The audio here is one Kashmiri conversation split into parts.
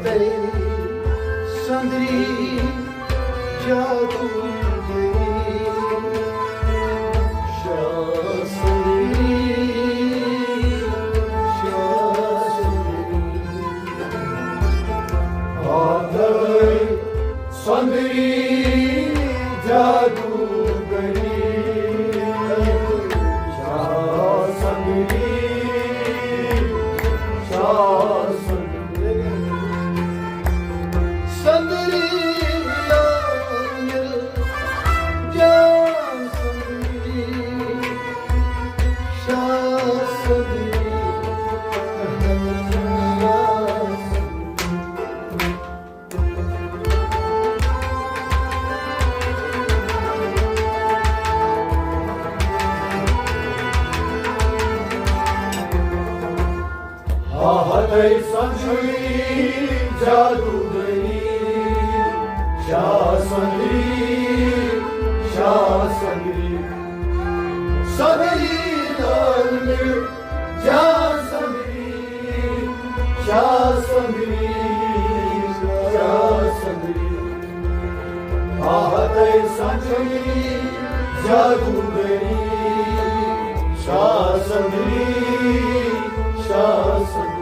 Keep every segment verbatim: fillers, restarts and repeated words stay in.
تَے سۄندری جادوگری، شاہ سۄندری، شاہ سۄندری۔ آ تَے سۄندری جادوگری، شاہ سۄندری، شاہ سۄندری۔ سۄندری لال جان سۄندری، شاہ سۄندری۔ ہا ہا تَے سۄندری جادوگری، شاہ سۄندری، شاہ سۄندری۔ سۄندری لال مےٚ جان سۄندری، شاہ سۄندری، شاہ سۄندری۔ آ ہا تَے سۄندری جادوگری، شاہ سۄندری، شاہ سۄندری۔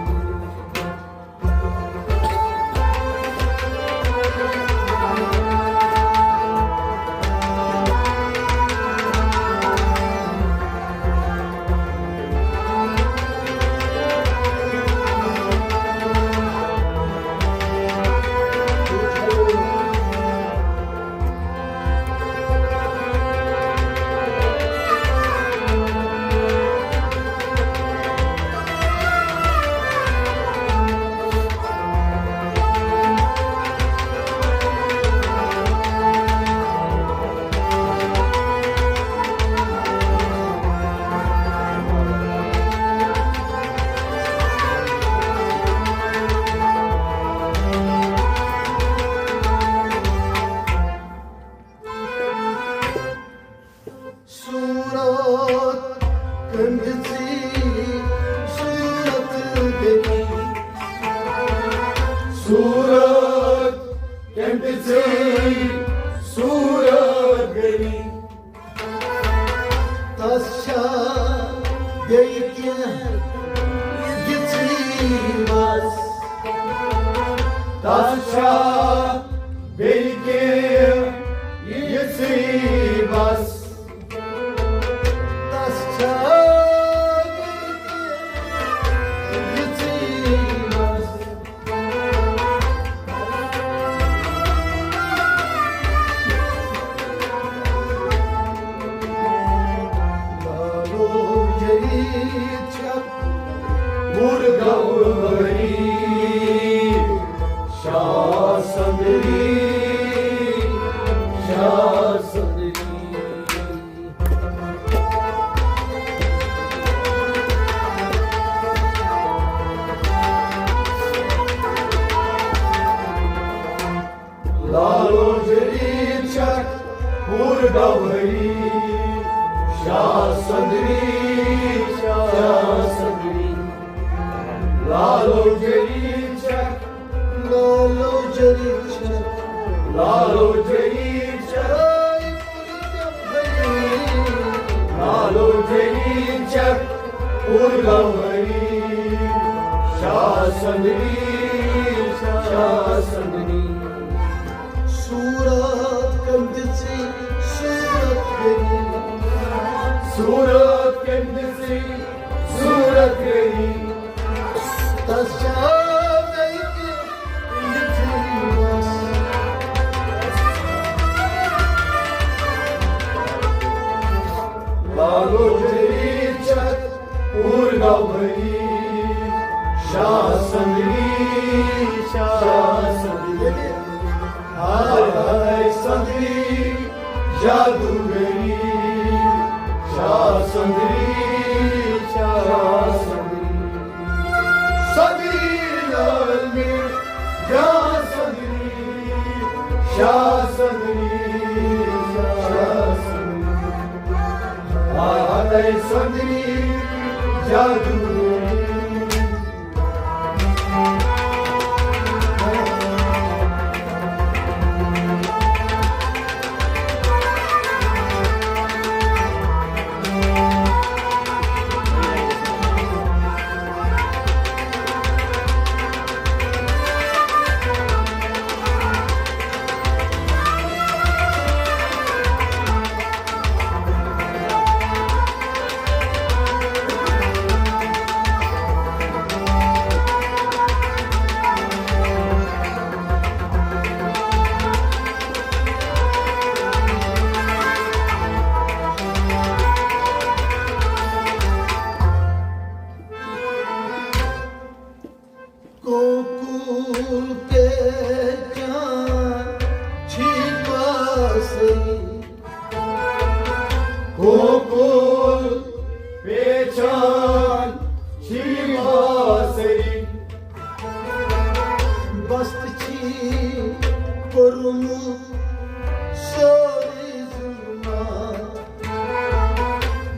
صورت کٔمۍ دِژٕے صورت گٔری۔ صورت کٔمۍ دِژٕے صورت گٔری۔ تس چھا بیٚیہِ کینٛہہ یِژٕے بس؟ تس چھا بیٚیہِ کینٛہہ یِژٕے بس؟ تس چھا بیٚیہِ کینٛہہ یِژٕے بس؟ لالو جدید چھا پوٗرٕ گوہری، شاہ سۄندری، شاہ سۄندری۔ لالو جدید چھا پوٗرٕ گوہری، شاہ سۄندری، شاہ سۄندری۔ لالو جدید چھا، لالو جدید چھا، لالو جدید چھا۔ لالو جدید چھا پوٗرٕ گوہری، شاہ سۄندری، شاہ سۄندری۔ صورت کٔمۍ دِژٕے صورت گٔری۔ صورت کٔمۍ دِژٕے صورت گٔری۔ تس چھا بیٚیہِ یِژٕے بس؟ لالو جدید چھا پوٗرٕ گوہری، شاہ سۄندری، شاہ سۄندری۔ ہاے ہاے سۄندری جادوگری، شاہ سۄندری، شاہ سۄندری۔ سۄندری لال مےٚ جان سۄندری، شاہ سۄندری، شاہ سۄندری۔ آ ہاے سۄندری جادوگری۔ کوکُل پیچان چھی باسٕے۔ کوکُل پیچان چھی باسٕے۔ بستہٕ چھی کوٚرمُت سورُے ظُلمات۔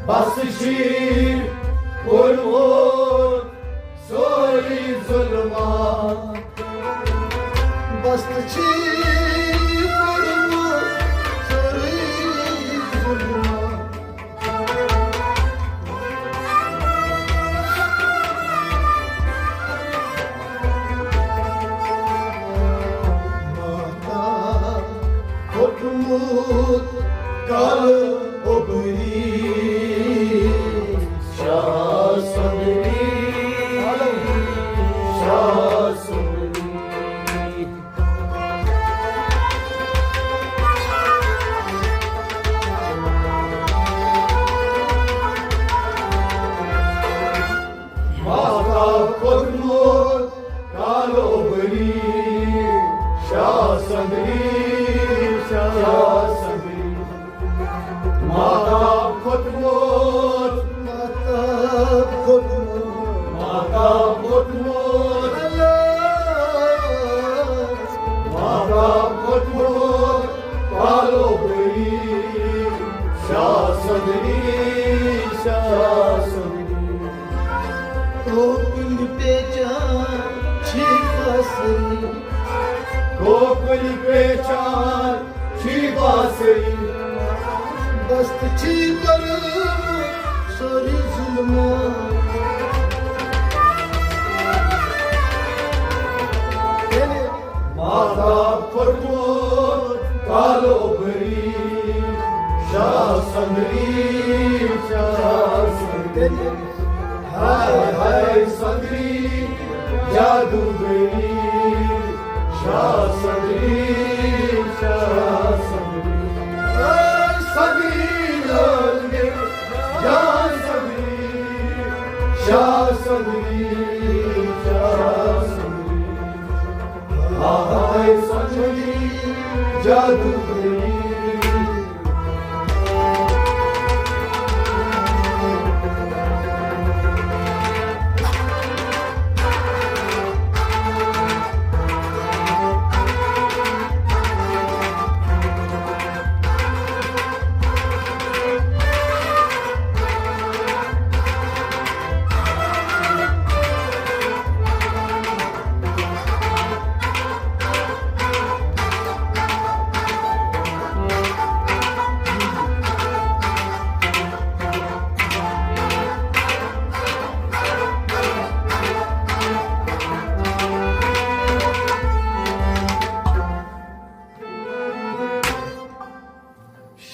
بستہٕ چھی کوٚرمُت سورُے ظُلمات۔ بستہٕ چھی کوٚرمُت سورُے ظُلمات۔ ماتا پھوٚٹمُت کالہٕ اوٚبری۔ شاہ سندری، شاہ سندری۔ ماتا پھوٚٹمُت کالہٕ اوٚبری۔ شاہ سندری، شاہ سندری۔ ماتا پھوٚٹمُت، ماتا پھوٚٹمُت، ماتا پھوٚٹمُت۔ ماتا پھوٚٹمُت کالہٕ اوٚبری۔ شاہ سندری، شاہ سندری۔ کوکُل پیچان چھی باسٕے۔ کوکُل پیچان چھی باسٕے۔ بستہٕ چھی کوٚرمُت سورُے ظُلمات۔ یعنی ماتا پھوٚٹمُت کالہٕ اوٚبری۔ شاہ سندری، شاہ سندری۔ ہاے ہاے سندری جادوگری۔ شاہ سندری، شاہ سندری۔ ہاے سندری لٲج مےٚ جان سندری۔ شاہ سندری، شاہ سندری۔ ہاے سندری جادوگری۔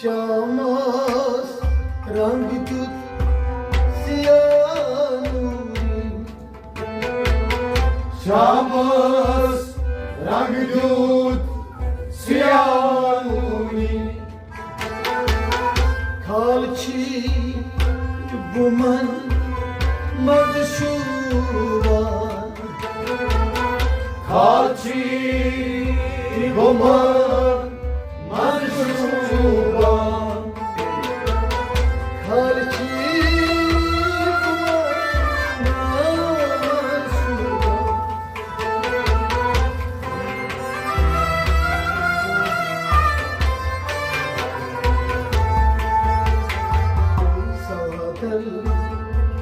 شامس رنگ دیُت سیاہ نوٗری۔ شامس رنگ دیُت سیاہ نوٗری۔ کھال چھی بُمن منٛز شوٗبان۔ کھال چھی بُمن منٛز شوٗبان۔ کھال چھی بُمن منٛز شوٗبان۔ سادل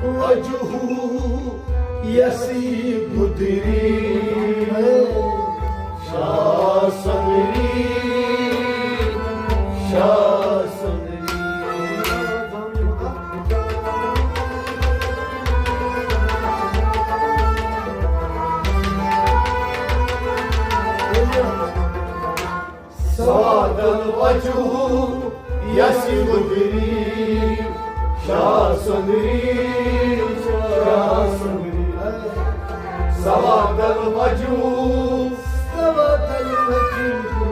وجہو یسی گدری۔ شاہ سندری، شاہ سندری۔ سادل وجہو یسی گدری۔ شاہ سندری، شاہ سندری۔ سوادل وجہو، سوادل وجہو،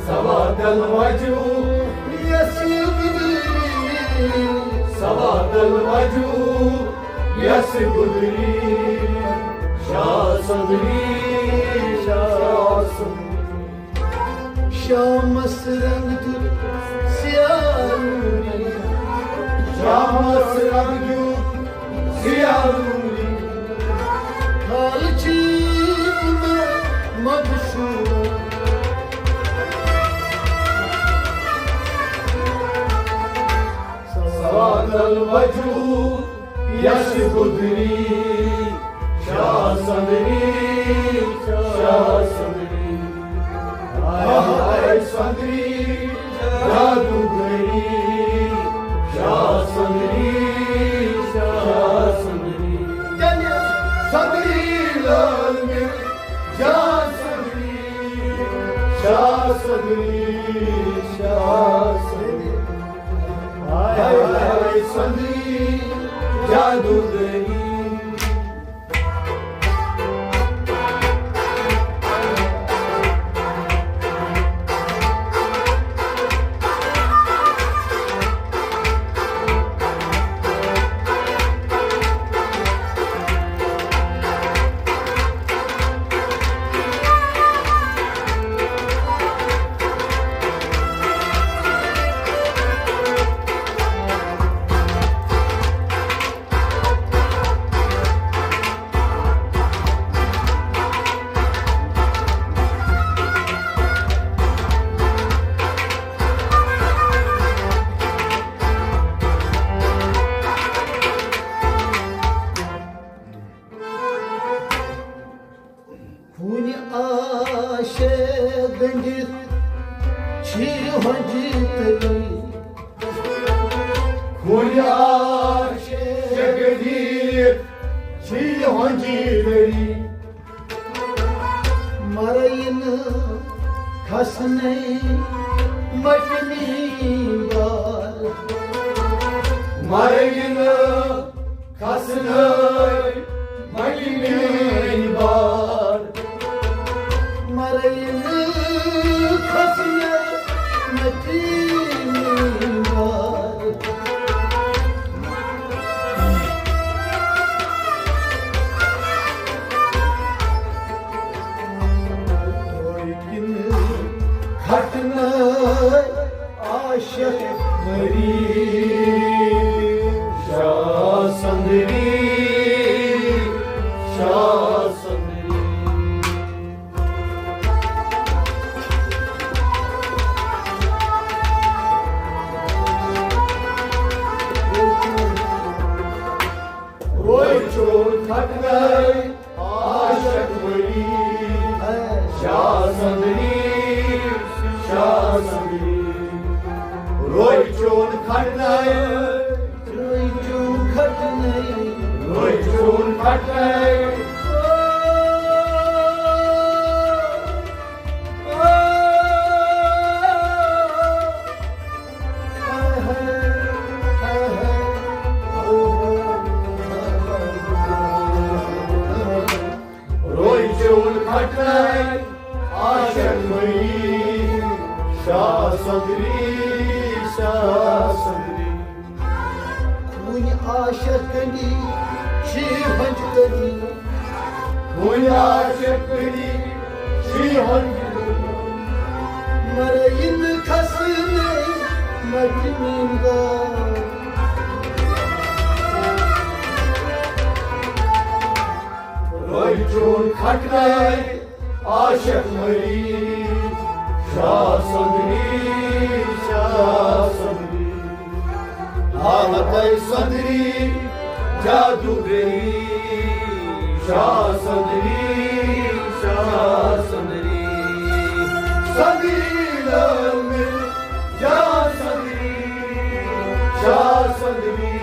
سوادل وجہو یسی گدری۔ سوادل وجہو یسی گدری۔ شاہ صدری شاہ صدری۔ شامس رنگ دیُت سیاہ نوری۔ شامس رنگ دیُت سیاہ نوری۔ کالچی مدشور۔ سواد الوجود یس گدری۔ شاہ صدری، شاہ صدری۔ آہائے صدری، جادوگری۔ شاہ صدری، شاہ صدری۔ صدری لال میں جان صدری۔ شاہ صدری، شاہ صدری۔ آہائے صدری، جادوگری۔ کُنہِ آشہِ گٔنٛڈِتھ چھِ ہۄنجہِ تٔلی۔ کُنہِ آشہِ گٔنٛڈِتھ چھِ ہۄنجہِ تٔلی۔ مرٕے نہٕ کھسنے مٹنی بار۔ مرٕے نہٕ کھسنے مٹنی بار۔ مرٕے نہٕ کھسنے مٹنی بار۔ کھٹنہٕ عاشق مری۔ شاہ صدری، شاہ صدری۔ روے چون کھٹنہٕ عاشق مری۔ شاہ صدری، شاہ صدری۔ روے چون کھٹنہٕ۔ روے چون کھٹنہٕ۔ روے چون کھٹنہٕ۔ روے چون کھٹنہٕ عاشق مری۔ شاہ صدری، شاہ صدری۔ کُنہِ عاشق گٔنٛڈِتھ چھِ ہۄنجہِ تٔلی۔ کُنہِ عاشق گٔنٛڈِتھ چھِ ہۄنجہِ تٔلی۔ مرٕے نہٕ کھسنے مٹنی بار۔ روے چون کھٹنہٕ عاشق مری۔ شاہ صدری، شاہ صدری۔ آہائے صدری، جادوگری۔ شاہ صدری، شاہ صدری۔ صدری لال میں جان صدری، شاہ صدری،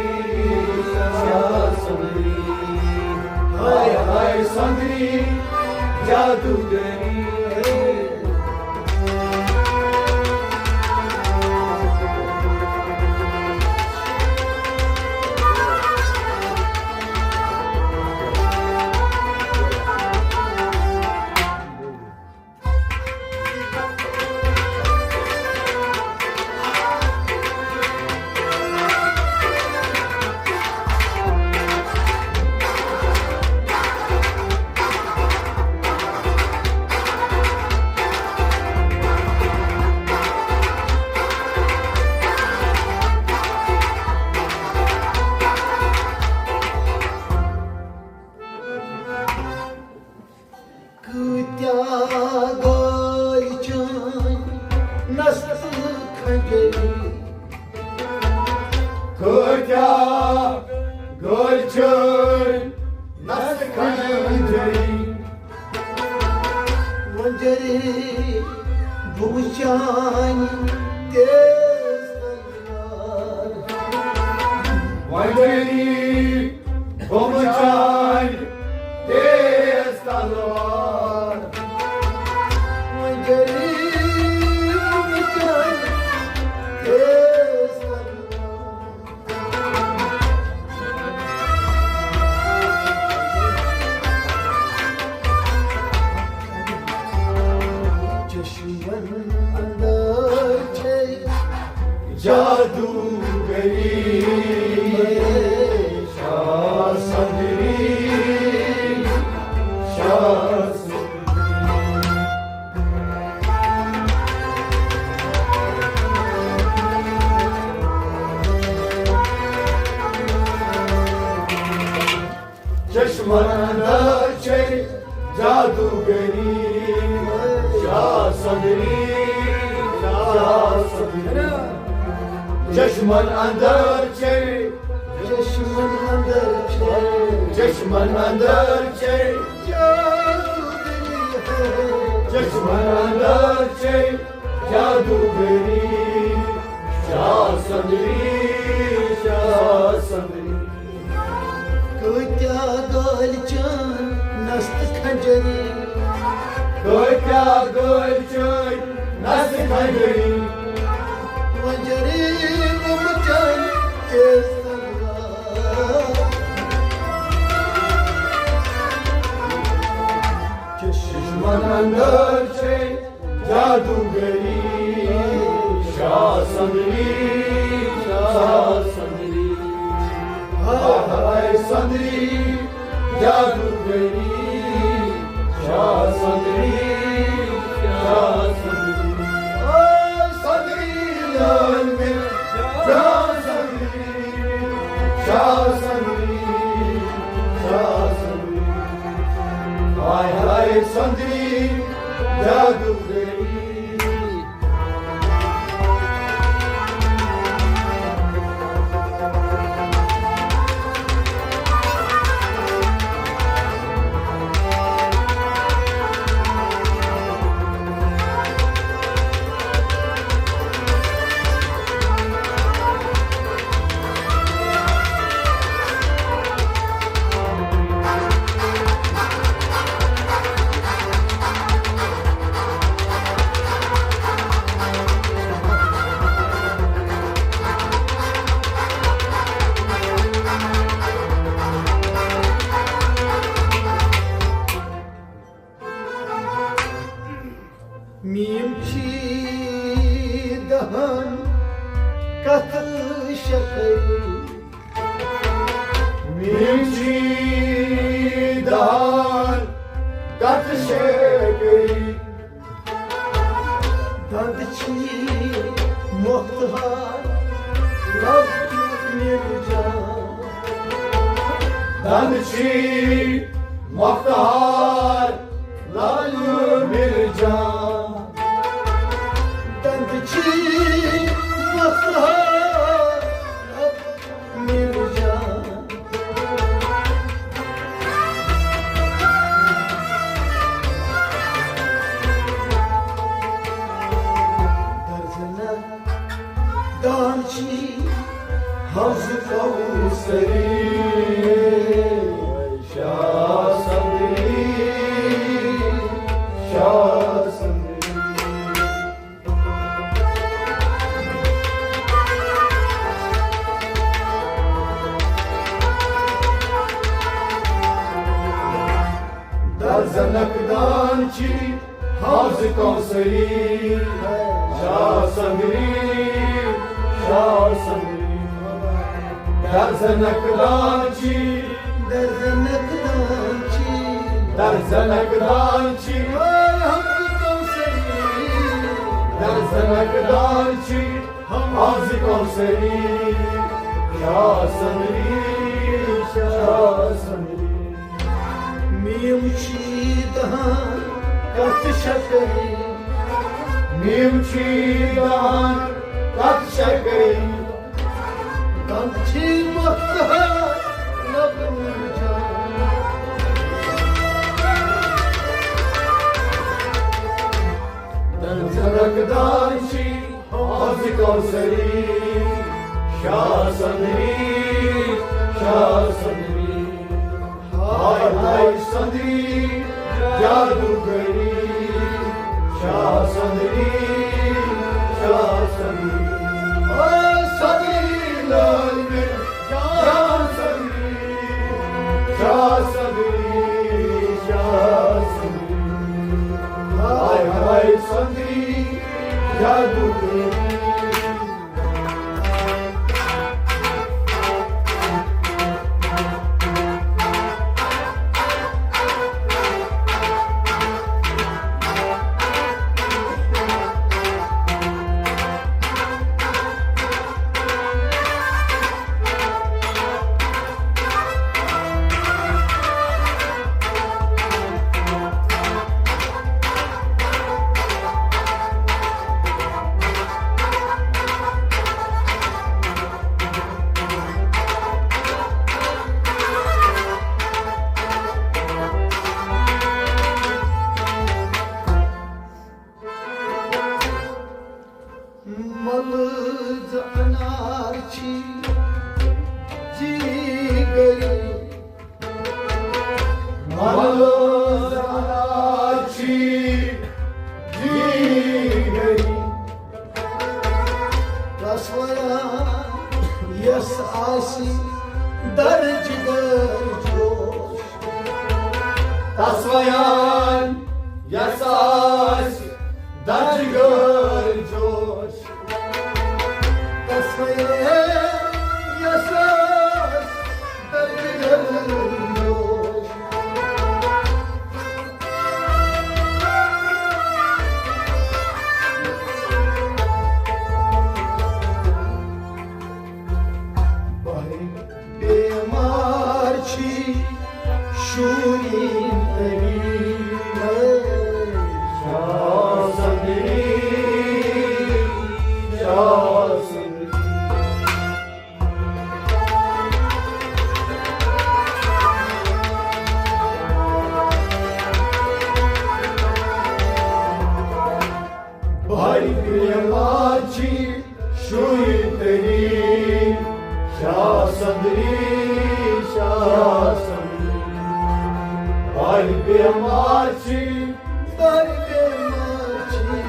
شاہ صدری۔ ہائے ہائے صدری، جادوگری۔ وۄنۍ جری بہٕ وٕچھان تیز تلوار۔ وۄنۍ جری بہٕ وٕچھان تیز تلوار۔ وۄنۍ جری بہٕ وٕچھان تیز تلوار۔ چشمن اندر چھے جادوگری، شاہ صدری، شاہ صدری۔ چشمن اندر چھے جادوگری، شاہ صدری، شاہ صدری۔ چشمن اندر چھے، چشمن اندر چھے، چشمن اندر چھے جادوگری۔ چشمن اندر چھے جادوگری، شاہ صدری، شاہ صدری۔ کۭتیاہ گٲلۍ چٲنۍ نستہٕ خنجری۔ کۭتیاہ گٲلۍ چٲنۍ نستہٕ خنجری۔ وۄنۍ جری بہٕ وٕچھان تیز تلوار۔ چشمن اندر چھے جادوگری، شاہ صدری، شاہ صدری۔ ہائے ہائے صدری، جادوگری، شاہ صدری، شاہ صدری۔ ہائے صدری، لال میں شاہ صدری، شاہ صدری، شاہ صدری۔ ہائے ہائے صدری، جادوگری۔ میم چھی دہن کتھ شکری۔ میم چھی دہن کتھ شکری۔ دند چھی مختہار لب نیل جان۔ دند چھی مختہار لالو مرجان۔ دند چھی مختہار لالو مرجان۔ درزنہ دان چھی حوض کوثری۔ شاہ صدری، شاہ صدری۔ درزنک دان چھی حوض کوثری، شاہ صدری، شاہ صدری۔ درزنک دان چھی، درزنک دان چھی، درزنک دان چھی، حوض کوثری۔ درزنک دان چھی حوض کوثری، شاہ صدری، شاہ صدری۔ میم چھی دہان کتھ شکری۔ میم چھی دہان کتھ شکری۔ دند چھی مختہار لب نیل جان۔ سندری، شاہ سندری، شاہ سندری۔ ہاے ہاے سندری، جادوگری، شاہ سندری، شاہ سندری۔ اے سندری لال میں جان سندری، شاہ سندری، شاہ سندری۔ ہاے ہاے سندری، جادوگری۔ ملز انارچی جیگری، ملز انارچی جیگری۔ تس ویان یس آسی درج گر جوش۔ تس ویان یس آسی درج گر جوش۔ تس ویان یس آسی درج گر جوش۔ بہٕ بیمار چھی شوٗرِن تٔری۔ شاہ سندری، شاہ سندری۔ بھائی بیمار چھی شوی تری، شاہ سندری، شاہ سندری۔ بھائی بیمار چھی، بھائی بیمار چھی،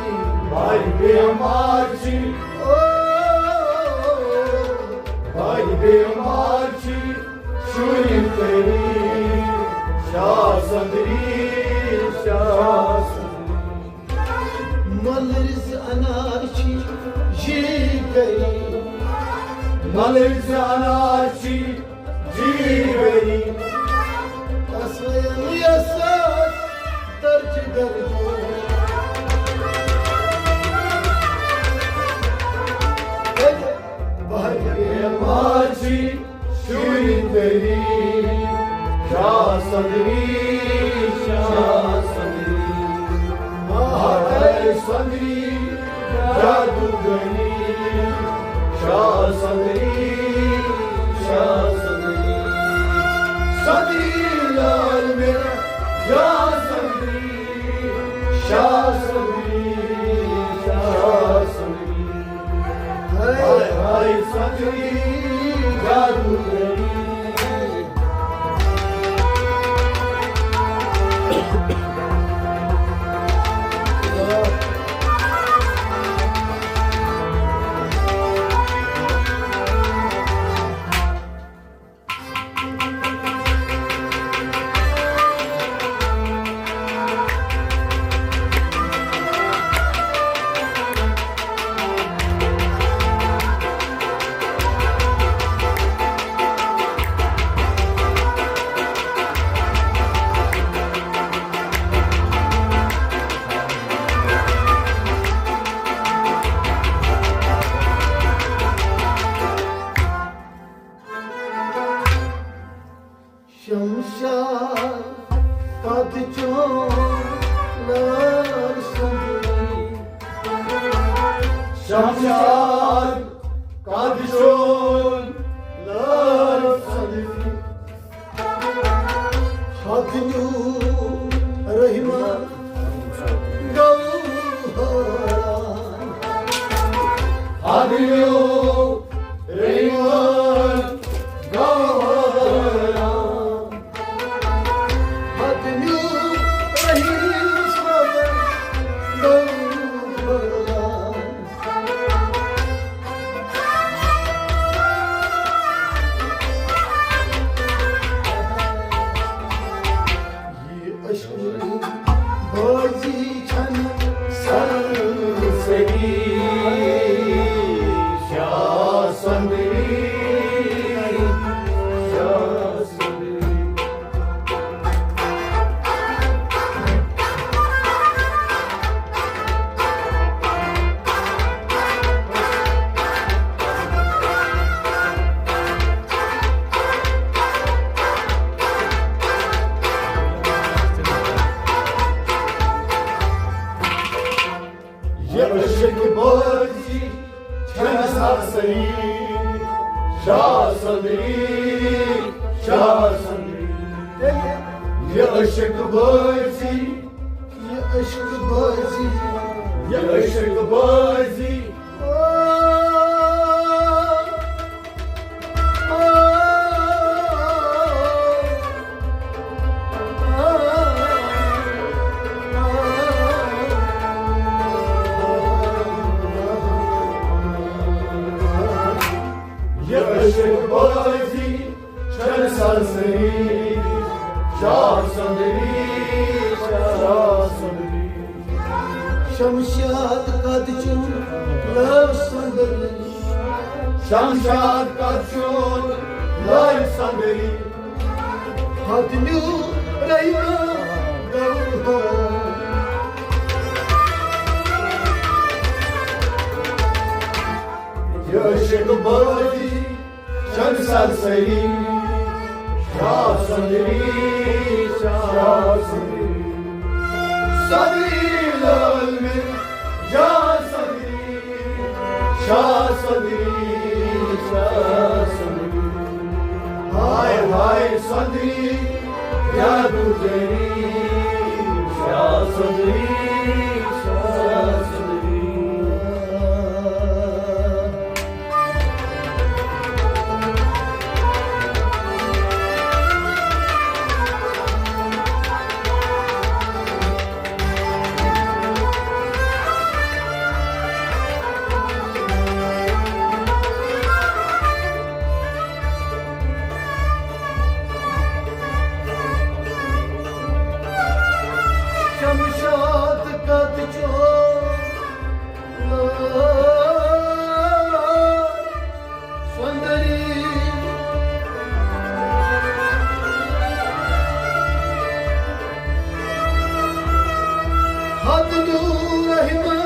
بھائی بیمار چھی، او، بھائی بیمار چھی شوی تری، شاہ سندری، شاہ سندری۔ ملرز انارچی جی گئی، ملرز انارچی جی گئی۔ اسویم یساس درج درجو۔ بھائی ماجی شوی تری، شاہ سندری، شاہ سندری، مہاراج سندری، جادوگری، شاہ سندری، شاہ سندری، سندری لال میرا، شاہ سندری، شاہ سندری، شاہ سندری۔ ہائے ہائے سنجری جادوگری۔ شمشاد قد چون لال سندری۔ شمشاد قد چون لال سندری۔ حد نیو رحمت گوہران۔ حد بٲزی چھنہٕ سرسٔری، شاہ سۄندری، شاہ سۄندری۔ یہِ عشق بٲزی چھنہٕ سرسٔری، شاہ سۄندری، شاہ سۄندری۔ یہِ عشق بٲزی، یہِ عشق بٲزی، یہِ عشق بٲزی۔ یہِ عشق بٲزی چھنہٕ سرسٔری، شاہ سۄندری، شاہ سۄندری۔ شمشاد قد چون لال سۄندری۔ شمشاد قد چون لال سۄندری۔ ہتھ نیو رحمہ گور۔ یہِ عشق بٲزی چھنہٕ سرسٔری، شاہ سۄندری، شاہ سۄندری۔ سۄندری لال مےٚ، جان سۄندری، شاہ سۄندری، شاہ سۄندری۔ ہاے ہاے سۄندری، جادو جری، شاہ سۄندری، شاہ سۄندری۔ شمشاد قد چون سۄندری۔ ہتھ نیو رحمہ